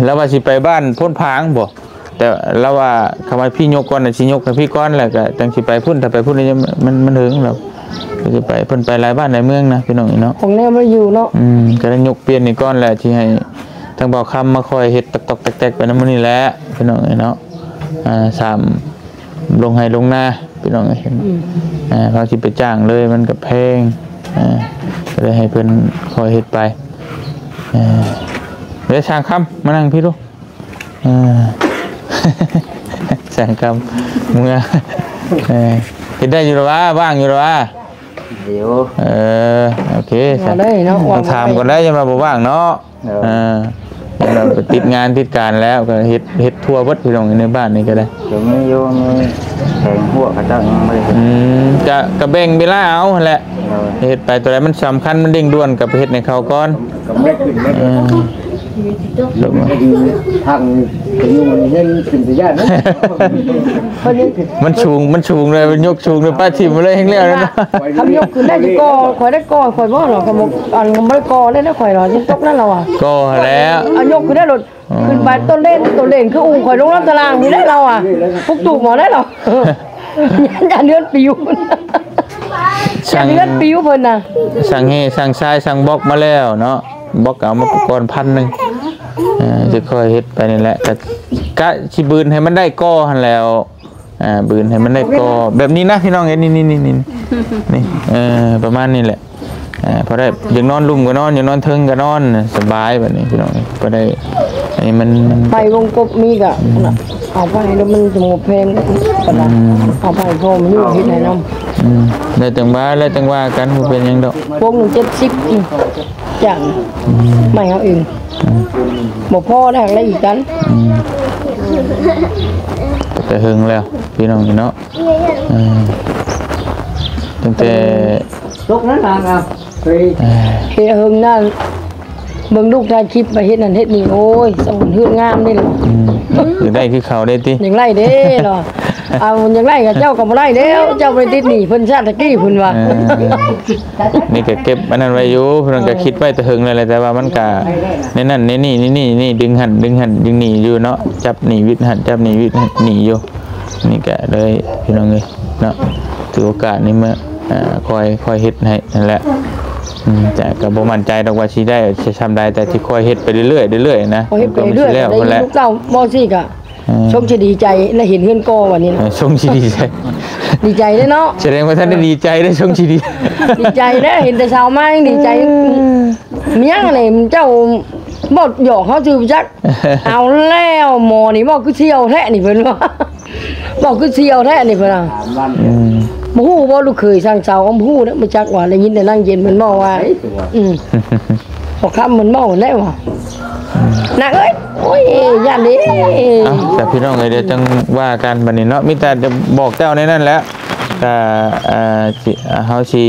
ລາວວ່າຊິໄປບ້ານໂພນຜາງບໍ ແຕ່ລາວວ່າ ຄຳວ່າພີ່ຍົກກ່ອນນະ ຊິຍົກໃຫ້ພີ່ກ່ອນ ແລ້ວກະຈັ່ງຊິໄປພຸ້ນ ຖ້າໄປພຸ້ນມັນ ມັນເຫິງແລ້ວ ກໍຊິໄປ ເພິ່ນໄປຫຼາຍບ້ານຫຼາຍເມືອງນະ ພີ່ນ້ອງເອີຍເນາະ ຂອງແນວມາຢູ່ເນາະ ອືມ ກະໄດ້ຍົກປ່ຽນນີ້ກ່ອນແຫຼະ ທີ່ໃຫ້ທາງບ່າວຄຳມາຄອຍເຮັດຕອກໆແຕກໆໄປນຳມື້ນີ້ແຫຼະ ພີ່ນ້ອງເອີຍເນາະ ອ່າ ສາມ ລົງໄຮ່ລົງນາ ພີ່ນ້ອງເອີຍ ອືມ ອ່າ ເຮົາຊິໄປຈ້າງເລີຍ ມັນກະແພງ ອ່າ ກະເລີຍໃຫ້ເພິ່ນຄອຍເຮັດໄປ ອ່າ ເດີ ຊ່າງຄຳ ມານັ່ງພີ້ດູ ອ່າ ຊ່າງຄຳ ເມື່ອ ເອີ ເຮັດໄດ້ຢູ່ລະຫວາ ວ່າງຢູ່ລະຫວາ ດຽວ ເອີ ໂອເຄ ວ່າໄດ້ເນາະ ຕ້ອງຖາມກ່ອນໄດ໋ ຢ້ານວ່າບໍ່ວ່າງເນາະ ເອີ ອ່າ ແລ້ວໄປຕິດງານຕິດການແລ້ວ ກໍເຮັດ ເຮັດທົ່ວເບິດ ພີ່ນ້ອງ ໃນບ້ານນີ້ກໍໄດ້. ກໍມີຢູ່ ມີແຂວງຫົວເຂົາເຈົ້າຍັງບໍ່ໄດ້ເຮັດ. ອືມ ກະ ກະແບ່ງເວລາເອົາຫັ້ນແຫຼະ ໂດຍ ເຮັດໄປ ຕົວໃດມັນສຳຄັນ ມັນເລັ່ງດ່ວນ ກໍໄປເຮັດໃຫ້ເຂົາກ່ອນ. ກໍບໍ່ໄດ້ຂຶ້ນ ເອີ ທາງໄປຢູ່ເຮືອນຂຶ້ນໄປຢ້ານ ມັນສູງ ມັນສູງເລີຍ ມັນຍົກສູງເລີຍ ປະຖິ້ມໄປເລີຍ ແຮງແລ້ວເນາະ. ຄຳຍົກຂຶ້ນໄດ້ຊິກໍ່ ຂ້ອຍໄດ້ກໍ່ ຂ້ອຍບໍ່ເນາະ ຄຳ ອັນ ບໍ່ໄດ້ກໍ່ເລີຍນະ ຂ້ອຍເນາະ ຍັງຕົກນັ້ນລະວ່າ ກໍ່ຫັ້ນແຫຼະ ເອົາຍົກຂຶ້ນໄດ້ໂລດ. ອໍ ຂຶ້ນໄປຕົ້ນເລນ ຕົ້ນເລນຄືອູ່ຂ້ອຍລົງນ້ຳຕະລ່າງນີ້ແຫຼະລາວອະ ປຸກຕູບເອົາໄດ້ລາວ ຢ້ານເຮືອນປິວ ຢ້ານເຮືອນປິວເພິ່ນນະ. ສັ່ງແຮ່ ສັ່ງຊາຍ ສັ່ງບລັອກມາແລ້ວເນາະ ບລັອກເອົາມາກ່ອນພັນໜຶ່ງ ເອີ ຈະຄ່ອຍເຮັດໄປນີ້ແຫຼະ ກະ ກະຊິບືນໃຫ້ມັນໄດ້ກໍ່ຫັ້ນແຫຼ້ວ. ອ່າ ບືນໃຫ້ມັນໄດ້ກໍ່ແບບນີ້ນະ ພີ່ນ້ອງເອີຍ ນີ້ ນີ້ ນີ້ ນີ້ ເອີ ປະມານນີ້ແຫຼະ. ອ່າ ພໍໄດ້ ຢາກນອນລຸ່ມກໍນອນ ຢາກນອນເທິງກໍນອນ ສະບາຍບັດນີ້ ພີ່ນ້ອງ ພໍໄດ້. ອັນນີ້ມັນ ໄຟວົງກົບມີກໍ ອືມ ເອົາໄປແລ້ວມັນສະຫງົບແພງປານໃດ ອືມ ເອົາໄປພໍມັນຢູ່ເຮັດໃຫ້ນຳ. ອືມ ແລ້ວຈັ່ງວ່າ ແລ້ວຈັ່ງວ່າກັນ ບໍ່ເປັນຫຍັງດອກ. ວົງໜຶ່ງເຈັດສິບ ອືມ ຈ້າງ ອືມ ໄມ້ເຮົາເອງ ອືມ ບໍ່ພໍແລ້ວ ແລ້ວອີກກັນ. ອືມ ແຕ່ເຫິງແລ້ວ ພີ່ນ້ອງເນາະ. ເອີ ຕັ້ງແຕ່ ຕົກນັ້ນນາງ ອ່ະ ເອີ ເຮັດເຫິງນາ ເບິ່ງລູກຖ່າຍຄລິບໄປເຮັດນັ້ນເຮັດນີ້ ໂອ້ຍ ສະຫວັນເຮືອນງາມນີ້ລະ. ອືມ ຢາກໄດ້ຄືເຂົາເດ້ຕິ ຢາກໄດ້ເດ້ເນາະ. ເອົາ ຢາກໄດ້ກໍເຈົ້າກໍບໍ່ໄດ້ແລ້ວ ເຈົ້າໄປຕິດໜີ້ເພິ່ນຊາດຕະກີ້ພຸ້ນວ່າ. ເອີ ນີ້ກໍເກັບອັນນັ້ນໄວ້ຢູ່ ເພິ່ນກໍຄິດໄວ້ແຕ່ເຫິງແລ້ວແຫຼະ ແຕ່ວ່າມັນກໍໃນນັ້ນໃນນີ້ ນີ້ ນີ້ ນີ້ ດຶງຫັ້ນດຶງຫັ້ນດຶງໜີ້ຢູ່ເນາະ ຈັບໜີ້ວິດຫັ້ນ ຈັບໜີ້ວິດນີ້ຢູ່. ນີ້ກະເລີຍ ພີ່ນ້ອງເອີຍເນາະ ຖືໂອກາດນີ້ມາ ອ່າ ຄ່ອຍ ຄ່ອຍເຮັດໃຫ້ຫັ້ນແຫຼະ. ອືມ ແຕ່ກະບໍ່ໝັ້ນໃຈດອກວ່າຊິໄດ້ ຊິຊ່ຳໃດ ແຕ່ຊິຄ່ອຍເຮັດໄປເລື້ອຍໆ ເລື້ອຍໆ ນະ ຄ່ອຍເຮັດໄປເລື້ອຍໆ ແລ້ວພຸ້ນແຫຼະ. ລູກເຕົ້າ ບໍ່ຊິກະ ເອີ ຊົງຊິດີໃຈ ໄດ້ເຫັນເຮືອນກໍວ່ານີ້ນະ. ເອີ ຊົງຊິດີໃຈ ດີໃຈເດ້ເນາະ. ສະແດງວ່າທ່ານໄດ້ດີໃຈເດ້ ຊົງຊິດີ ດີໃຈເດ້ ເຫັນແຕ່ເຊົ້າມາຍັງດີໃຈ. ເອີ ມີຫຍັງນີ້ ເຈົ້າບໍ່ຢອກເຮົາຊື່ຈັກ. ເອົາແລ້ວ ໝໍນີ້ເວົ້າຄືສ່ຽວແທ້ນີ້ ເພິ່ນວ່າ ເວົ້າຄືສ່ຽວແທ້ນີ້ ເພິ່ນວ່າ. ອືມ ບໍ່ຮູ້ບໍ່ ລູກເຂີຍຊ່າງເຊົາ ບໍ່ຮູ້ເດ້ ບໍ່ຈັກວ່າ ໄດ້ຍິນແຕ່ນາງເຢັນເພິ່ນເວົ້າວ່າ. ອືມ ພໍ່ຄຳເພິ່ນເວົ້າແລ້ວວ່າ ນາງເອີຍ ໂອ້ຍ ຢ້ານເດ້. ເອົ້າ ແຕ່ພີ່ນ້ອງເອີຍ ດຽວຈັ່ງວ່າກັນບັດນີ້ເນາະ ມີແຕ່ຈະບອກເຈົ້າໃນນັ້ນແຫຼະ. ກະ ເອີ ຊິ ເຮົາຊິ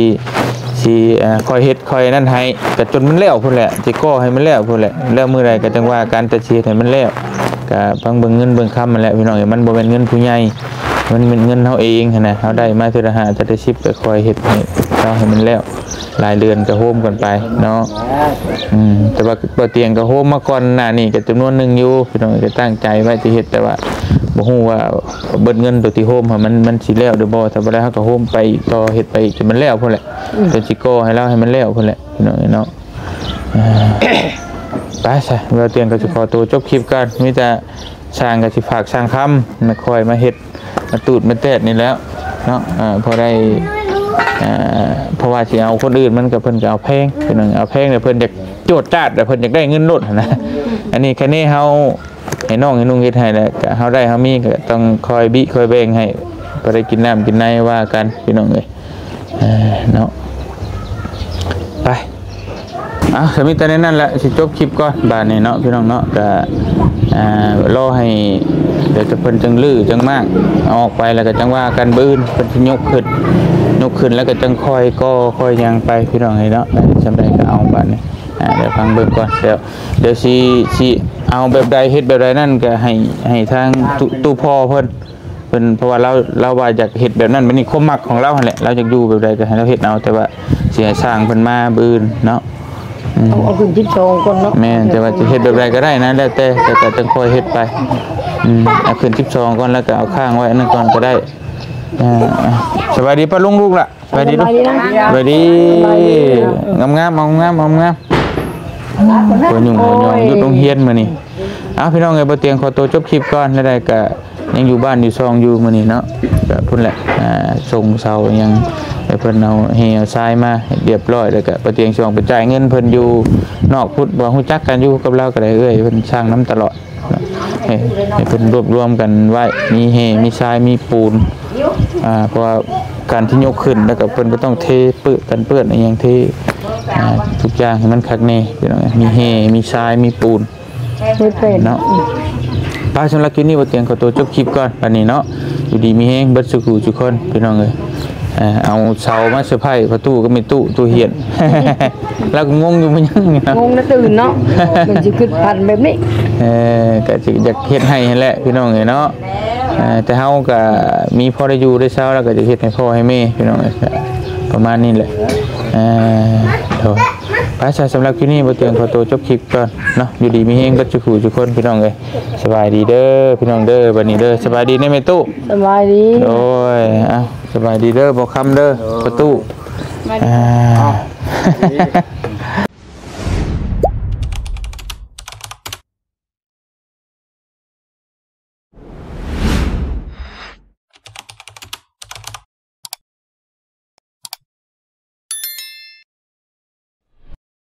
ຊິ ເອີ ຄ່ອຍເຮັດຄ່ອຍນັ້ນໃຫ້ ກະຈົນມັນແລ້ວພຸ້ນແຫຼະ ຊິກໍ່ໃຫ້ມັນແລ້ວພຸ້ນແຫຼະ. ແລ້ວມື້ໃດກະຈັ່ງວ່າກັນ ແຕ່ຊິເຮັດໃຫ້ມັນແລ້ວ ກະຟັງເບິ່ງເງິນເບິ່ງຄຳຫັ້ນແຫຼະ ພີ່ນ້ອງເອີຍ. ມັນບໍ່ແມ່ນເງິນຜູ້ໃຫຍ່ ມັນແມ່ນເງິນເຮົາເອງຫັ້ນນະ ເຮົາໄດ້ມາເທື່ອລະຫ້າ ເທື່ອລະສິບ ກະຄ່ອຍເຮັດໃຫ້ເຮົາໃຫ້ມັນແລ້ວ ລາຍເດືອນກະໂຮມກັນໄປເນາະ. ອືມ ແຕ່ວ່າບໍ່ຕຽງກະໂຮມມາກ່ອນໜ້ານີ້ກະຈຳນວນໜຶ່ງຢູ່ ພີ່ນ້ອງເອີຍ ກະຕັ້ງໃຈໄວ້ຊິເຮັດ ແຕ່ວ່າບໍ່ຮູ້ວ່າ ເບິດເງິນໂຕທີ່ໂຮມຫັ້ນ ມັນ ມັນຊິແລ້ວຫຼືບໍ່? ຖ້າບໍ່ແລ້ວ ເຮົາກໍໂຮມໄປອີກຕໍ່ ເຮັດໄປອີກຈົນມັນແລ້ວພຸ້ນແຫຼະ. ອືມ ຈົນຊິກໍ່ໃຫ້ລາວໃຫ້ມັນແລ້ວພຸ້ນແຫຼະ ພີ່ນ້ອງເອີຍເນາະ. ເອີ ໄປຊະ ບ່າວຕຽງກໍຊິຂໍໂຕຈົບຄລິບກ່ອນ. ມີແຕ່ຊ່າງກໍຊິຝາກຊ່າງຄຳ ມາຄ່ອຍມາເຮັດ ມາຕູດມາແຕດນີ້ແຫຼະເນາະ. ເອີ ພໍໄດ້ ເອີ ເພາະວ່າຊິເອົາຄົນອື່ນ ມັນກໍ ເພິ່ນກໍເອົາແພງ ພີ່ນ້ອງ ເອົາແພງ ແລ້ວເພິ່ນຢາກ ຈວດຈາດ ແລ້ວເພິ່ນຢາກໄດ້ເງິນໂລດຫັ້ນນະ. ອັນນີ້ຄະເນເຮົາ ໃຫ້ນ້ອງໃຫ້ນຸ່ງເຮັດໃຫ້ແຫຼະ ກະເຮົາໄດ້ເຮົາມີ ກະຕ້ອງຄອຍບິຄອຍແບ່ງໃຫ້ ພໍໄດ້ກິນນ້ຳກິນໃນວ່າກັນ ພີ່ນ້ອງເອີຍ ເອີ ເນາະ. ໄປ ເອົາ ກໍມີແຕ່ໃນນັ້ນແຫຼະ ຊິຈົບຄລິບກ່ອນບາດນີ້ເນາະ ພີ່ນ້ອງເນາະ. ກະ ອ່າ ລໍໃຫ້ ດຽວແຕ່ເພິ່ນຈັ່ງຮື້ຈັ່ງມາກເອົາອອກໄປ ແລ້ວກໍຈັ່ງວ່າກັນ ມື້ອື່ນເພິ່ນຊິຍົກຂຶ້ນ ຍົກຂຶ້ນແລ້ວກໍຈັ່ງຄ່ອຍກໍ່ຄ່ອຍຫຍັງໄປ ພີ່ນ້ອງເອີຍເນາະ. ໄດ້ສ່ຳໃດກໍເອົາບາດນີ້ ອ່າ ດຽວຟັງເບິ່ງກ່ອນ ດຽວ ດຽວຊິ ຊິເອົາແບບໃດ ເຮັດແບບໃດນັ້ນ ກໍໃຫ້ ໃຫ້ທາງຕູ້ ຕູ້ພໍ່ເພິ່ນ ເພິ່ນ ເພາະວ່າລາວ ລາວວ່າຢາກເຮັດແບບນັ້ນແບບນີ້ ຄວາມມັກຂອງລາວຫັ້ນແຫຼະ ລາວຢາກຢູ່ແບບໃດກໍໃຫ້ລາວເຮັດເອົາ. ແຕ່ວ່າຊິໃຫ້ຊ່າງເພິ່ນມາມື້ອື່ນເນາະ. ອືມ ເອົາ ເອົາຂຶ້ນສິບສອງກ່ອນເນາະ. ແມ່ນ ແຕ່ວ່າຈະເຮັດແບບໃດກໍໄດ້ນະ ແລ້ວແຕ່ ແຕ່ກໍຈັ່ງຄ່ອຍເຮັດໄປ. ອືມ ເອົາຂຶ້ນສິບສອງກ່ອນ ແລ້ວກໍເອົາຄ້າງໄວ້ອັນນັ້ນກ່ອນກໍໄດ້. ອ່າ ສະບາຍດີປ້າລຸງ ລູກລະ ສະບາຍດີລູກ ສະບາຍດີນະ ສະບາຍດີ ສະບາຍດີ. ງາມໆ ເອົາງາມໆ ເອົາງາມ. ໂອ້ຍ ຫົວຫຍຸ້ງຫົວຫຍອງ ໂອ້ຍ ຢຸດໂຮງຮຽນມື້ນີ້. ເອົາ ພີ່ນ້ອງເອີຍ ບໍ່ຕຽງຂໍໂຕຈົບຄລິບກ່ອນ ແນວໃດກະຍັງຢູ່ບ້ານຢູ່ຊ່ອງຢູ່ມື້ນີ້ເນາະ. ກະພຸ້ນແຫຼະ ອ່າ ສົ່ງເສົາຫຍັງໃຫ້ເພິ່ນ ເອົາແຮ່ເອົາຊາຍມາໃຫ້ຮຽບຮ້ອຍ ແລ້ວກະບໍ່ຕຽງຊິອອກໄປຈ່າຍເງິນເພິ່ນຢູ່ນອກພຸ້ນ ວ່າຮູ້ຈັກກັນຢູ່ກັບລາວກໍໄດ້ ເອື້ອຍເພິ່ນຊ່າງນຳຕະຫຼອດ. ໃຫ້ ໃຫ້ເພິ່ນລວບລວມກັນໄວ້ ມີແຮ່ ມີຊາຍ ມີປູນ ອ່າ ເພາະວ່າການທີ່ຍົກຂຶ້ນ ແລ້ວກໍເພິ່ນກໍຕ້ອງເທເປື້ອນ ກັນເປື້ອນອີ່ຫຍັງ ເທ ອ່າ ທຸກຢ່າງໃຫ້ມັນຄັກແນ່ ພີ່ນ້ອງ. ມີແຮ່ ມີຊາຍ ມີປູນ ເຮັດເປັນເນາະ. ໄປ ສຳລັບຄລິບນີ້ ບໍ່ຕຽງຂໍຕົວຈົບຄລິບກ່ອນ ບັດນີ້ເນາະ. ຢູ່ດີມີແຮງເບິດສູ່ຜູ້ສູ່ຄົນ ພີ່ນ້ອງເອີຍ. ເອີ ເອົາເສົາມາເຊີໄພຣສ໌ພໍ່ຕູ້ກັບແມ່ຕູ້ຕູ້ຮຽນ ລາວກໍງົງຢູ່ ມັນຍັງນີ້ເນາະ ງົງນະຕື່ນເນາະ ມັນຊິຄິດພັນແບບນີ້. ເອີ ກໍຊິຢາກເຮັດໃຫ້ຫັ້ນແຫຼະ ພີ່ນ້ອງເອີຍເນາະ. ເອີ ແຕ່ເຮົາກໍມີພໍໄດ້ຢູ່ໄດ້ເຊົາ ແລ້ວກໍຈະເຮັດໃຫ້ພໍ່ໃຫ້ແມ່ ພີ່ນ້ອງເອີຍ ປະມານນີ້ແຫຼະ. ເອີ ໂດຍ ໄປຊະ ສຳລັບຄລິບນີ້ ບໍ່ຕຽງຂໍຕົວຈົບຄລິບກ່ອນເນາະ. ຢູ່ດີມີແຮງເບິດສູ່ຜູ້ສູ່ຄົນ ພີ່ນ້ອງເອີຍ. ສະບາຍດີເດີ ພີ່ນ້ອງເດີ ບັດນີ້ເດີ. ສະບາຍດີເນາະແມ່ຕູ້. ສະບາຍດີ. ໂດຍ ເອົ້າ ສະບາຍດີເດີ ບໍ່ຄຳເດີ ພໍ່ຕູ້. ອ່າ